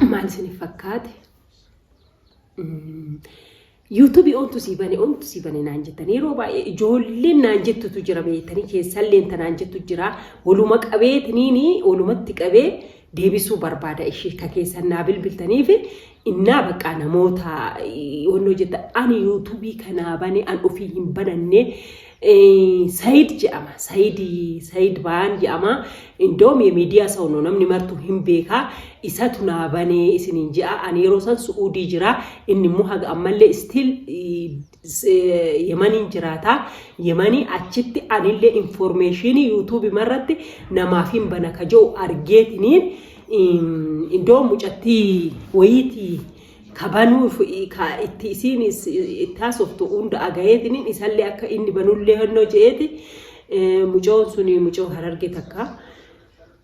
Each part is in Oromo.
Maal isiniif fakkaate? Yuutuubii ontu sii bane, ontu sii bane naan jettan. Yeroo baay'ee ijoolleen naan jettutu jira beektanii, keessalleen tanaan jettu jira. Waluma qabeetiniini walumatti qabee deebisuu barbaada ishee ka keessan naa bilbiltaniif innaa baqqaa namoota wannoo jetta. Ani yuutuubii kanaa bane an ofii hin bananne. Sayid jedhama. Sayid Bayaan jedhama. Indoom miidiyaa ሰው ነው, namni martuu hin beekaa. Isatu naa banee isiniin jedha. Ani yeroo san Su'uudii jira. Inni immoo haga ammallee still Yemaniin jiraata. Yemanii achitti anillee information yuutuubii marratti namaaf hin bana ka jiru argeetiniin indoo mucattii wayiitii ka banuuf ka itti isiin itti haasoftu hunda agayeetiniin isallee akka inni banullee honnoo je'eeti. Mucoon suni mucoo Hararge takka.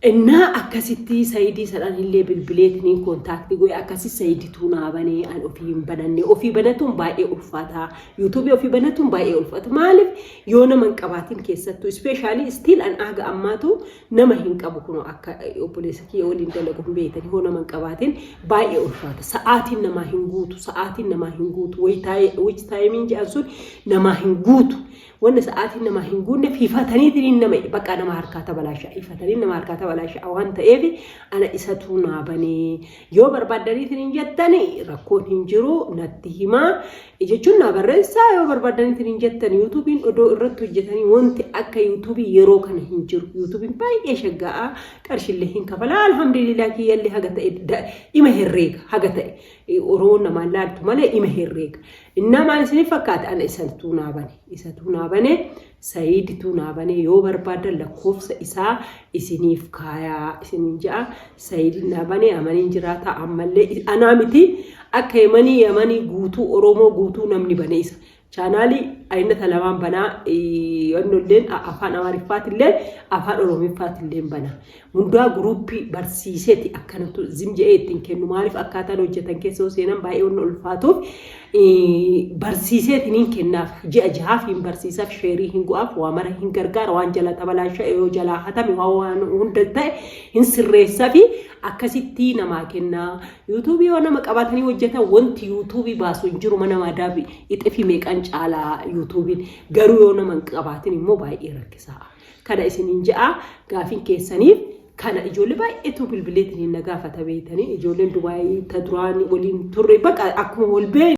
Innaa akkasitti Sayidii sanaan illee bilbileetiniin contact godhe. Akkasi Sayidituu naa banee, an ofii hin bananne. Ofii banatuun baay'ee ulfaata. Yuutuubii ofii banatuun baay'ee ulfaata. Maaliif? Yoo nama hin qabaatin keessattuu, especially still an aga ammaatu nama hin qabu. Kunoo akka obboleessa kiyya waliin dalagu hin beektanii. Hoo nama hin qabaatin baay'ee ulfaata. Sa'aatiin namaa hin guutu. Sa'aatiin namaa hin guutu. Watch timeiin jedhan sun namaa hin guutu. Wanni sa'aatiin namaa hin guunne fiifataniitiin nama bakka nama harkaa tabalaasha, ifatanii nama harkaa tabalaasha waan ta'eef ana isatu naa banee. Yoo barbaaddaniitiin hin jettani, rakkoon hin jiru, natti himaa jechuun naa barreessaa. Yoo barbaaddaniitiin hin jettan, yuutuubiin odoo irratti hojjetanii wanti akka yuutuubii yeroo kana hin jiru. Yuutuubiin baay'ee shaggaa'aa, qarshiillee hin kafalaa. Alhamdulillah, kiyyallee haga ta'e ima herreega, haga ta'e Oromoon namaan laaltu malee ima herreega. Innaa maal isiniif fakkaate? Ana isatu naa bane. Isatu naa bane. Sayiditu naa bane. Yoo barbaadan lakkoofsa isaa isiniif kaayaa isiniin ja'a. Sayidin naa bane, amaniin jiraata ammallee. Anaa miti, akka Yamanii guutuu, Oromoo guutuu namni bane isa. Chaanaalii aynata lamaan banaa, wannolleen afaan Amaariffaatillee afaan Oromiffaatiillee bana. Hundaa guruuppii barsiiseeti akkanatu zim jedhee ittiin kennu. Maaliif? Akkaataan hojjetan keessa yoo seenan baay'ee wanna ulfaatuuf barsiiseetiin hin kennaaf. Ji'a 6f hin barsiisaaf, share hin go'aaf, waa mara hin gargaara, waan jala tabalaasha yoo jalaa hatame waan hunda ta'e hin sirreessaa fi akkasitti namaa kennaa. Yuutuubii yoo nama qabaatanii hojjetan wanti yuutuubii baasu hin jiru. Mana madaabi ixifii meeqan caalaa yuutuubiin. Garuu yoo nama hin qabaatin immoo baay'ee rakkisaa. Kana isiniin ja'a gaafiin keessaniif kana. Ijoollee baay'eetu bilbileetiin hin gaafata beektanii, ijoolleen Dubaayii ta duraan waliin turre bakka akkuma wal beeknu.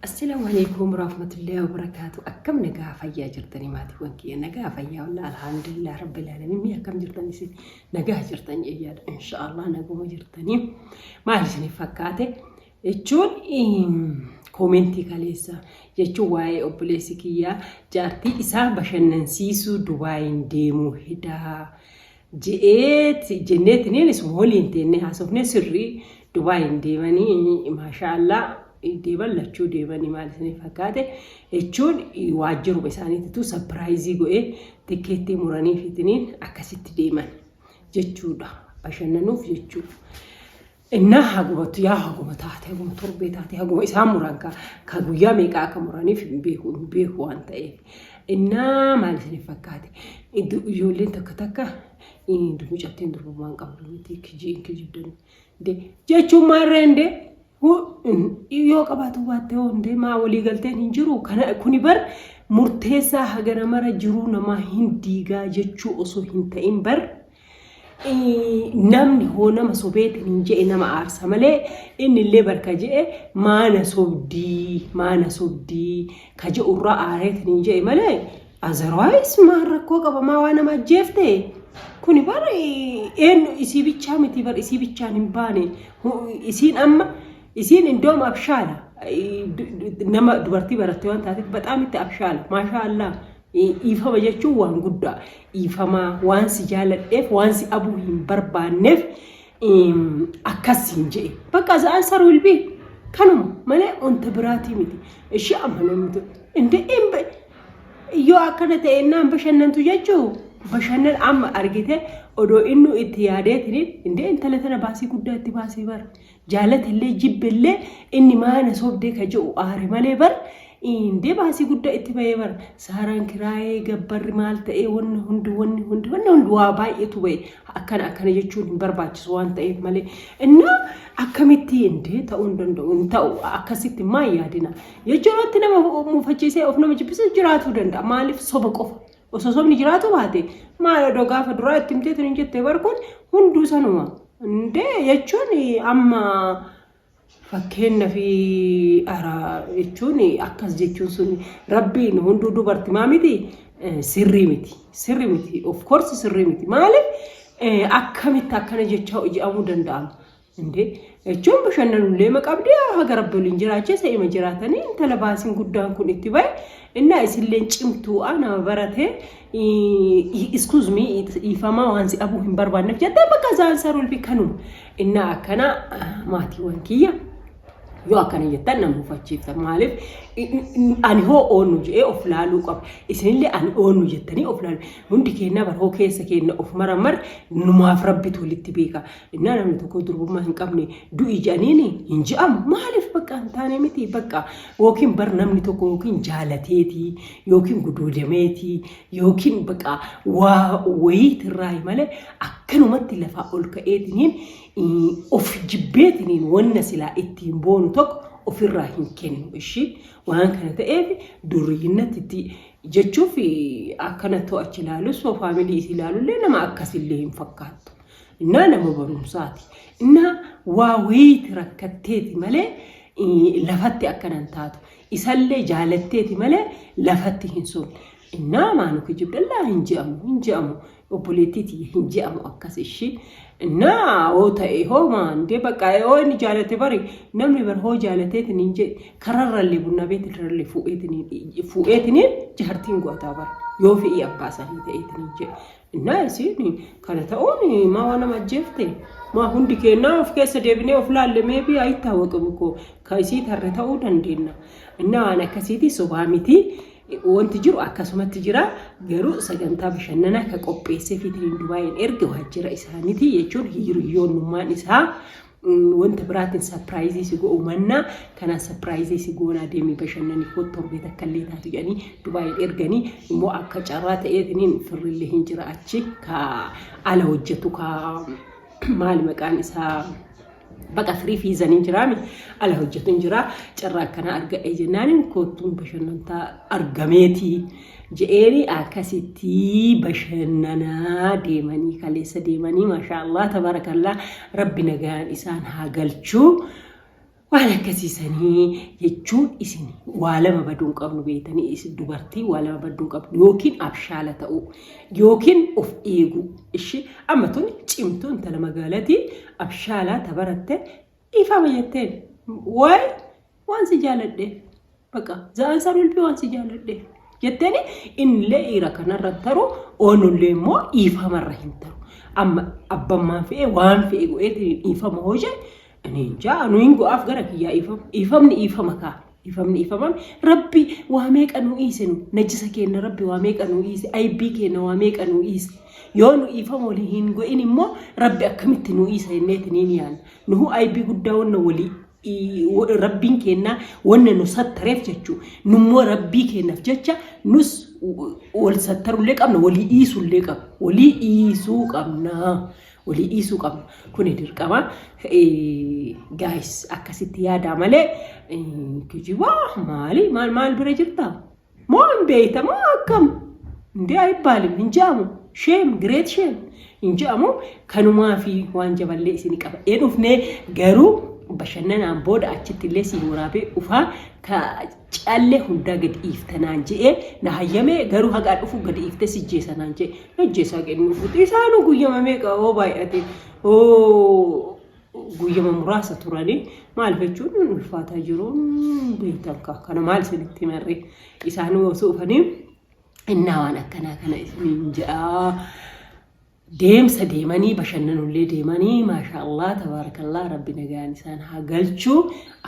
Assalaamu alaikum warahmatullahi wabarakatuh. Akkam nagaa fayyaa jirtanii, maatiiwwan kiyya? Nagaa fayyaa wallah, alhamdulillah rabbil alamin. Mee akkam jirtan isin? Nagaa jirtan jechaadha. Inshaallah naguma jirtanii. Maal isiniif fakkaate jechuun comment kaleessa jechuun waa'ee obboleessi kiyyaa jaartii isaa bashannansiisuu Dubaayin deemuu hedaa je'eet jenneetiniin isuma waliin teennee haasofnee. Sirrii, Dubaayin deemanii, maasha Allah, deeman lachuu deemanii. Maal isiniif fakkaate jechuun waajjiruma isaaniititu surprise godhee tikkeettii muranii fitiniin akkasitti deeman jechuudha, bashannanuuf jechuudha. Innaa hagumatu yaa haguma taate, haguma torbee taate, haguma isaan muran ka guyyaa meeqaa akka muraniif hin beeku waan ta'eef. Innaa maal isiniif fakkaate? Ijoolleen takka takka mucattiin durbummaan qabdu miti, kijiin kijibdan jechuun maarree indee yoo qabaatu baatte hoo indee maa walii galteen hin jiru. Kuni bar murteessaa hagana mara jiruu namaa hin diigaa jechuu osoo hin ta'in, bar namni hoo nama sobeetiin hin je'e nama aarsa malee inni illee barka je'e maana sobdii, maana sobdii ka je'urraa aareetiin hin je'e malee, otherwise maal rakkoo qaba? Maa waa nama ajjeefte? Kuni bar eenyu isii bichaa miti, bar isii bichaan hin baane. Isiin amma isiin indoom abshaala nama dubartii baratte waan taateef baxaam itti abshaala, maashaa Allah. Dhiifama jechuun waan guddaa. Dhiifamaa waan si jaaladheef, waan si abuu hin barbaanneef akkas hin je'e. Bakka the answer will be kanuma malee wanta biraatii miti. Ishee amma namni inde yoo akkana ta'e naan bashannantu jechuu bashannan amma argite odoo inni itti yaadeetiin indee intala tana baasii guddaa itti baasee bar jaalatellee jibbellee inni maana sobdee ka jedhu aare malee bar. Indee baasii guddaa itti bahee bara. Saaraan kiraayee gabbarri maal ta'ee wanni hundi wanni hundi wanni hundi waa baay'eetu bahe. Akkana akkana jechuun hin barbaachisu waan ta'eef malee. Innaa akkamitti indee ta'uu hin danda'u hin ta'u akkasitti maa yaadina. Jechuun wanti nama mufachiisee of nama jibbisiisu jiraatuu danda'a. Maaliif soba qofa. Osoo sobni jiraatu baate maal odoo gaafa duraa itti himteetu hin jettee bar kun hunduu sanuma. Indee jechuun amma fakkeenna fi ara jechuun akkas jechuun sun rabbiin hunduu dubarti maa miti sirrii miti sirrii miti of course sirrii miti maaliif akkamitti akkana jecha jedhamuu danda'ama indee jechuun bashannanullee ma qabdi haga rabbi waliin jiraachise ima jiraatanii intala baasiin guddaan kun itti bahe innaa isilleen cimtuudha nama barate excuse me dhiifamaa waan si dhabuu hin barbaanneef jettee bakka zaansar ulfi kanuma Innaa akkana maatiiwwan kiyya yoo akkana jettan nama mufachiifta. Maaliif ani hoo oonnu jedhee of laaluu qaba. Isinillee ani oonnu jettanii of laaluu. Hundi keenya bar hoo keessa keenya of maramar numaaf rabbitu walitti beeka. Innaa namni tokko durbummaa hin qabne du'i jedhaniin hin je'amu. Maaliif bakka hin taane miti bakka yookiin bar namni tokko yookiin jaalateetii yookiin guduudameetii yookiin bakka waa wayiitirraa malee akkanumatti lafaa ol ka'eetiniin of jibbeetiniin wanna silaa ittiin boonu tokko ofirraa hin kennu ishii waan kana ta'eef durriyyinatti itti jechuuf akkana to'achi ilaalus faamilii isii ilaalullee nama akkasillee hin fakkaattu. Innaa nama barumsaati. Innaa waa wayiiti rakkatteeti malee lafatti akkanan taatu. Isallee jaalatteeti malee lafatti hin sobne. Innaa maanu kijibdallaa hin je'amu hin je'amu obboleettii tiyya hin je'amu akkas ishii. Innaa hoo ta'e hoo maan dee bakka hoo inni jaalate bari namni bar hoo jaalateetiin hin jedhe kararrallee bunnaa beetirrallee fuudheetiin jaartiin go'ataa bara yoo fe'ii abbaa isaanii ta'eetiin hin jedhe. Innaa isiin kana ta'uun maa waan nama ajjeefte maa hundi keennaa of keessa deebinee of laalle meebii ayittaawwaqamu koo ka isii tarre ta'uu dandeenya. Innaa waan akkasiiti sobaa miti. Wanti jiru akkasumatti jira garuu sagantaa bashannanaa ka qopheessee fiitiriin Dubaayin erge waajjira isaaniiti jechuun hiriyoonnummaan isaa wanta biraatiin sapiraayizii si godhu mannaa kanaan sapiraayizii si goonaa deemii bashannanii koo torbee takka illee taatu jedhanii Dubaayin erganii immoo akka carraa ta'eetiniin firrillee hin jira achi ka ala hojjetu ka maali maqaan isaa baqa firii fiizanii jiraami ala hojjetu hin jira carraa akkanaa argadhe jennaan koottuun bashannantaa argameeti je'eeni akkasitti bashannanaa deemanii kaleessa deemanii maashaallah tabaarakallaa rabbi nagaan isaan haa galchuu waan akkasiisanii jechuun isin waa lama baduu hin qabnu beektanii isin dubartii waa lama baduu hin qabnu yookiin abshaala ta'uu yookiin of eeguu ishi amma tun cimtuu intala magaalatii abshaalaa tabaratte dhiifama jetteen waay waan si jaaladheef baqa za'aan sarulbii waan si jaaladheef jetteeni innillee dhiira kanarra hin taru oonullee immoo dhiifamarra hin taru amma abbammaan fe'e waan fe'e godheetiin dhiifama hojii ani hin jaa anu hin go'aaf gara kiyyaa dhiifama dhiifamni dhiifama kaa dhiifamni dhiifamam rabbi waa meeqa nu dhiise nu najisa keenna rabbi waa meeqa nu dhiise aybii keenna waa meeqa nu dhiise yoo nu dhiifama walii hin go'in immoo rabbi akkamitti nu dhiisa jenneetiin hin yaanna nuhu aybii guddaa wanna walii rabbiin keennaa wanna nu sattareef jechuu nummoo rabbii keennaaf jecha nus wal sattarullee qabna walii dhiisullee qabna walii dhiisuu qabna walii dhiisuu qabna kuni dirqama gaayis akkasitti yaadaa malee kijibaa maali maal maal bira jirta moo hin beeyta moo akkam indee ayibbaalim hin je'amu sheem gireet sheem hin je'amu kanumaa fi waan jaballee isin qabadhee dhufnee garuu bashannanaan booda achitti illee siin waraabee dhufaa ka callee hundaa gadi dhiiftanaan je'ee na hayyamee garuu hagaa dhufu gadi dhiiftee si jeesanaan je'e na jeesaa kennu fuuti isaanuu guyyama meeqa hoo baay'ate hoo guyyama muraasa turanii maal jechuun ulfaataa jiru beektan kana maal isinitti himarre isaanuu osoo dhufanii innaa waan akkanaa kana isiniin jedhaa. Deemsa deemanii bashannanullee deemanii maashaa Allah tabaarakallah rabbi nagaan isaan haa galchuu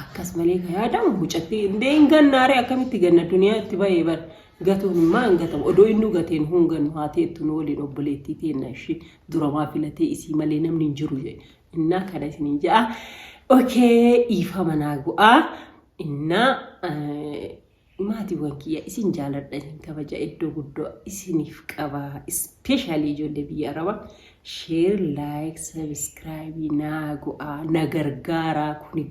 akkas malee ka yaadamu mucatti indee hin gannaaree akkamitti ganna duniyaa itti bahee bar gatuun immaa hin gatamu odoo innuu gateen huun gannu haa teettu nu waliin obboleettii teenna ishii duramaa filatee isii malee namni hin jiru jedhe innaa kana isiniin jedha okee dhiifama naa go'aa innaa Maatiiwwan kiyya, isin jaaladha, isin kabaja, iddoo guddoo isiniif qaba. Especially ijoollee biyya Arabaa, share, like, subscribe naa go'aa, na gargaaraa. Kuni